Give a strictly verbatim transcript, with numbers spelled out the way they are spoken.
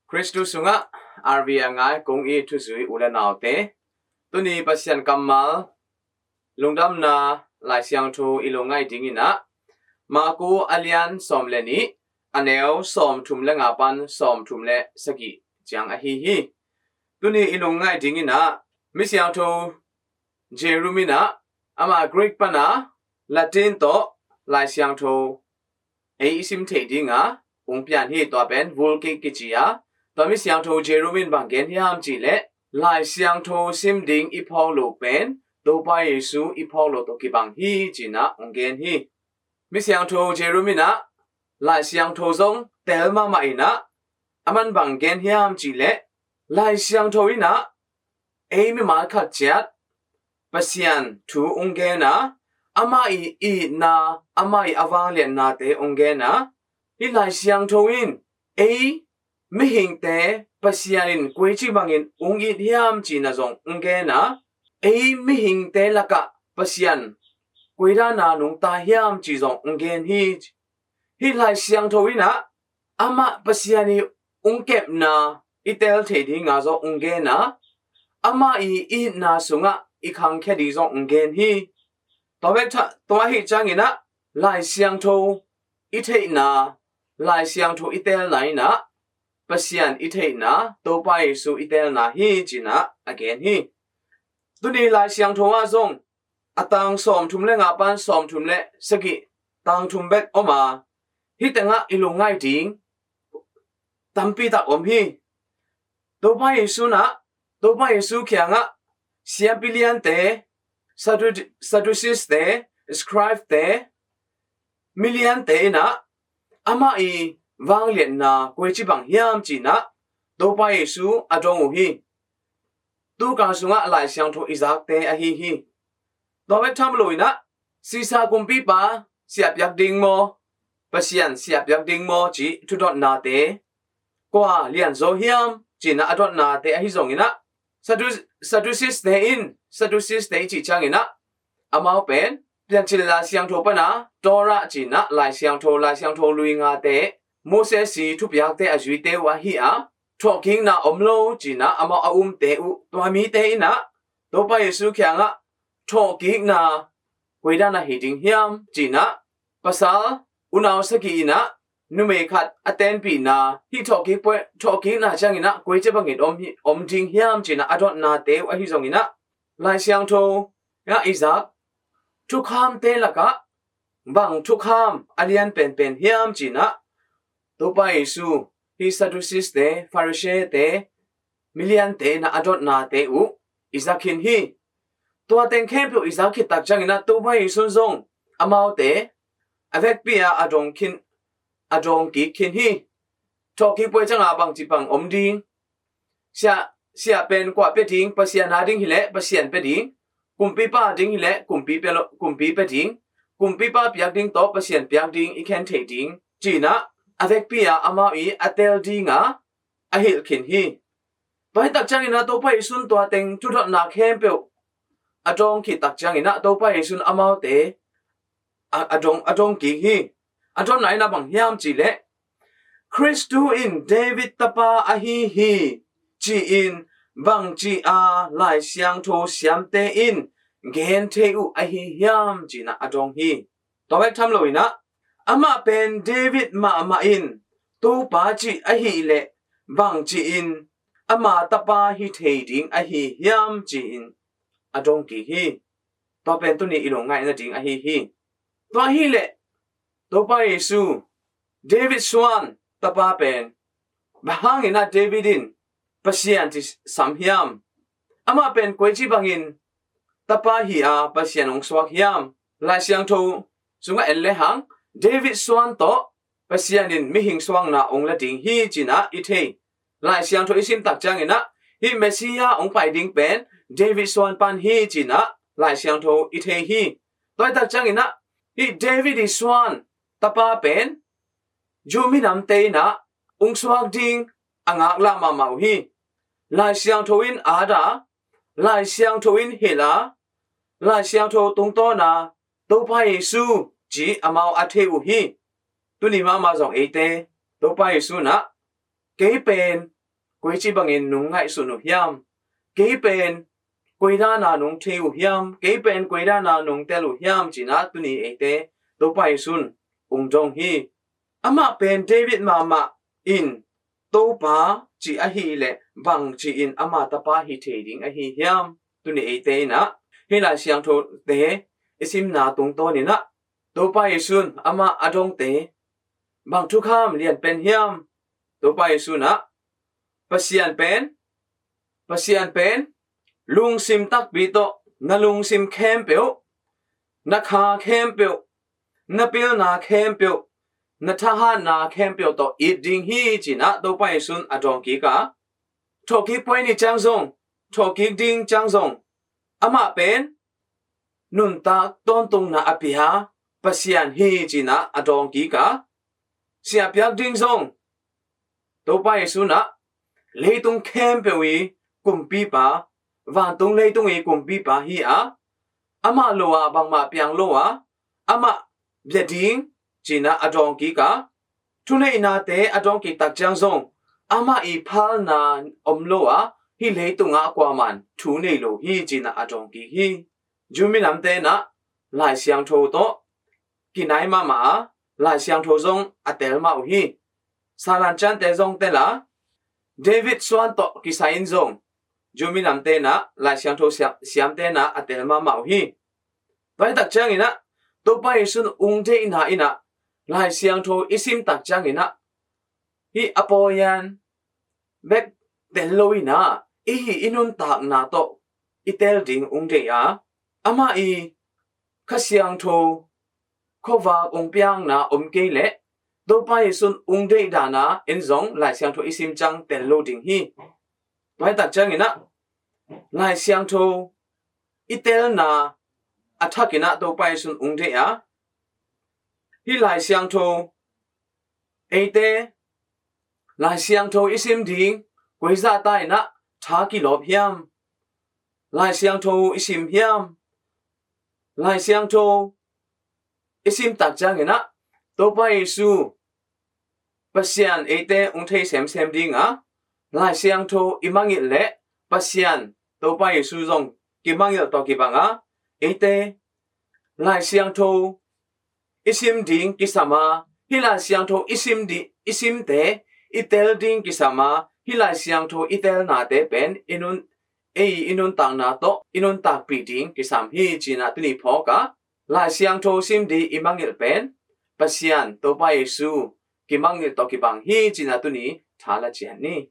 Khristu sungah R V a ngai kong it thuzui u le naute, tuni Pasian kammal lungdamna Lai Siangtho i lungngaih dingin ah, Marku a lian sawm le nih, a neu sawm thum le nga pan sawm thum le sagih ciang ahi hi. Tuni i lungngaih dingin ah, Misiangtho Jerome in ah, ama Greek pana Latin tawh Lai Siangtho ei i sim theih dinga ung pian hi. Tua pen Vulgate kici a, tua Misiangtho Jerome in bang gen hiam cih leh, Lai Siangtho sim ding i phawk lo pen Topa Jesu i phawk lo tawh kibang hi, ci-in ah ung gen hi. Misiangtho Jerome in ah Lai Siangtho zong tel mahmah in ah, aman bang gen hiam cih leh, Lai Siangtho in ah ei mimal khat ciat Pasian thu ung gen a, amah i itna, amah i a vangliatnate ung gen a, hih Lai Siangtho in ei mihingte Pasian in koici bangin ung it hiam cihna zong ung gen a, ei mihingte lakah Pasian koi dana nungta hiam cih zong ung gen hi. Hih Lai Siangtho in ah amah Pasian i ung kepna i tel thei dinga zong ung gen a, amah i itna sungah i khangkhia ding zong ung gen hi. Tua bek tha-, tua ahih ciangin ah Lai Siangtho i theihna, Lai Siangtho i telna in ah Pasian i theihna, Topa Jesu i telna hi, ci-in ah a gen hi. Tuni Lai Siangtho ah zong a tang sawm thum le nga pan sawm thum le sagih, tang thum bek om a, hih tengah i lungngaih ding tampi tak om hi. Topa Jesu in ah, Topa Jesu kiangah siampi liante, Saddu-, Sadducees-te, scribe-te, mi liante in ah amah i vangliatna koici bang hiam cih in ah Topa Jesu a dong uh hi. Tukal sungah Lai Siangtho i zakte ahi hi. Tua bek tham lo in ah, Sisa kumpipa siah piak ding maw, Pasian siah piak ding maw cih thudotnate kua lianzaw hiam cih in ah a dotnate ahi zongin ah, Saddu-, Sadducees-te in, Sadducees-te i cih ciangin ah, amau pen Piancil Lai Siangtho pana Torah cih in ah Lai Siangtho, Lai Siangtho lui ngate, Moses i thupiakte a zuite uh ahi a, thawhkikna om lo cih in ah amau a umte uh, tua mite in ah Topa Jesu kiangah thawhkikna koidan ahi ding hiam cih in ah, pasal unau sagih in ah numei khat a tenpihna, hih thawhkik poi-, thawhkikna ciangin ah koici bangin om hi, om ding hiam cih in ah a dotnate uh ahi zongin ah, Lai Siangtho ah i zak thukhamte lakah bang thukham a lian penpen hiam cih in ah, Topa Jesu hih Sadducees-te, Pharisee-te, mi liante in ah a dotnate uh i zak khin hi. Tua teng khempeuh i zak khit tak ciangin ah Topa Jesu zong amaute a vekpi a a dong khin, a dong kik khin hi. Thawhkik poi ciangah bangci bang om ding, siah, siah pen kua pia ding, Pasian a ding hileh Pasian pia ding, kumpipa a ding hileh kumpi pia lo, kumpi pia ding, kumpipa piak ding tawh Pasian piak ding i khen thei ding cih in ah a vekpi a amau i a tel dinga a hilh khin hi. Tua hi tak ciangin ah Topa Jesu in tua teng thudotna khempeuh a dong khit tak ciangin ah Topa Jesu in amaute a, a dong, a dong kik hi. A dotna in ah bang hiam cih leh, Khristu in David tapa ahi hi, ci-in bangci a Lai Siangtho siamte in gen thei uh ahi hiam cih in ah a dong hi. Tua bek tham lo in ah, amah pen David mahmah in Topa cih ahih leh bangci-in ama tapa hi thei ding ahi hiam ci-in a dong kik hi. Tua pen tuni i lungngaih nading ahi hi. Tua hileh Topa Jesu, David suan tapa pen bang hangin ah David in Pasian ci sam hiam? Amah pen koici bangin tapa hi a Pasian hong suak hiam? Lai Siangtho sungah en lehang David suan tawh Pasian in mihing suakna hong la ding hi cih in ah i thei. Lai Siangtho i sim tak ciangin ah hih Messiah hong pai ding pen David suan pan hi cih in ah Lai Siangtho i thei hi. Tua hi tak ciangin ah hih David i suan tapa pen Jew minamte in ah hong suak ding a ngaklah mahmah uh hi. Lai Siangtho in at a, Lai Siangtho in hilh a, Lai Siangtho tungtawn a Topa Jesu ci amau a thei uh hi. Tuni mahmah zong eite Topa Jesu in ah, kei pen koici bangin nong ngaihsun uh hiam? Kei pen koi dana nong thei uh hiam? Kei pen koi dana nong tel uh hiam?" ci-in ah tuni eite Topa Jesuh in ong dong hi. Amah pen David mahmah in Topa ci ahih leh bang ci-in ama tapa hi thei ding ahi hiam? Tuni eite in ah hih Lai Siangthote i simna tungtawn in ah Topa Jesuh in amah a dongte bang thukham lian pen hiam? Topa Jesuh in ah Pasian pen, Pasian pen lungsim takpi tawh, na lungsim khempeuh, na kha khempeuh, na pilna khempeuh, na thahatna khempeuh tawh it ding hi ci-in ah Topa Jesuh in a dawng kik a, thawhkik puai ni ciang zong, thawhkik ding ciang zong, amah pen nuntak tawntungna a pia Pasian hi ci-in ah a dawng kik a, siahpiak ding zong Topa Jesuh in ah leitung khempeuh i kumpipa, vantung leitung i kumpipa hi a, amah lo ah bangmah piang lo a, amah bia ding ci-in ah a dawng kik a, thuneihnate a dawng kik tak ciang zong amah i phalna om lo a, hih leitungah kuaman thu nei lo hi ci-in ah a dawng kik hi. Jew minamte in ah Lai Siangtho tawh kinai mahmah a, Lai Siangtho zong a tel mah uh hi. Salan ciante zong tel a, David suan tawh kisai in zong Jew minamte in ah Lai Siangtho siam, siamte in ah a tel mahmah uh hi. Tua hi tak ciangin ah Topa Jesuh in ung deihna in ah Lai Siangtho i sim tak ciangin ah hih a pawian bek tel lo in ah i hih i nuntakna tawh i tel ding ung deih a, amah i Kha Siangtho khuavak ung piakna om kei leh Topa Jesuh in ung deih dan a en zong Lai Siangtho i sim ciang tel lo ding hi. Tua hi tak ciangin ah Lai Siangtho i telna a thak in ah Topa Jesuh in ung deih a, hih Lai Siangtho eite Lai Siangtho i sim ding koi zah ta in ah tha kilawp hiam? Lai Siangtho i sim hiam? Lai Siangtho i sim tak ciangin ah Topa Jesuh Pasian eite ung thei semsem ding a, Lai Siangtho i mangngilh leh Pasian Topa Jesuh zong kimangngilh tawh kibang a, eite Lai Siangtho i sim ding kisam a, hih Lai Siangtho i sim di, i simte i tel ding kisam a, hih Lai Siangtho i telnate pen i nun, ei i nuntakna tawh i nuntakpih ding kisam hi ci-in ah tuni phawk a, Lai Siangtho sim di i mangngilh pen Pasian Topa Jesuh kimangngilh tawh kibang hi ci-in ah tuni tha la ciat ni.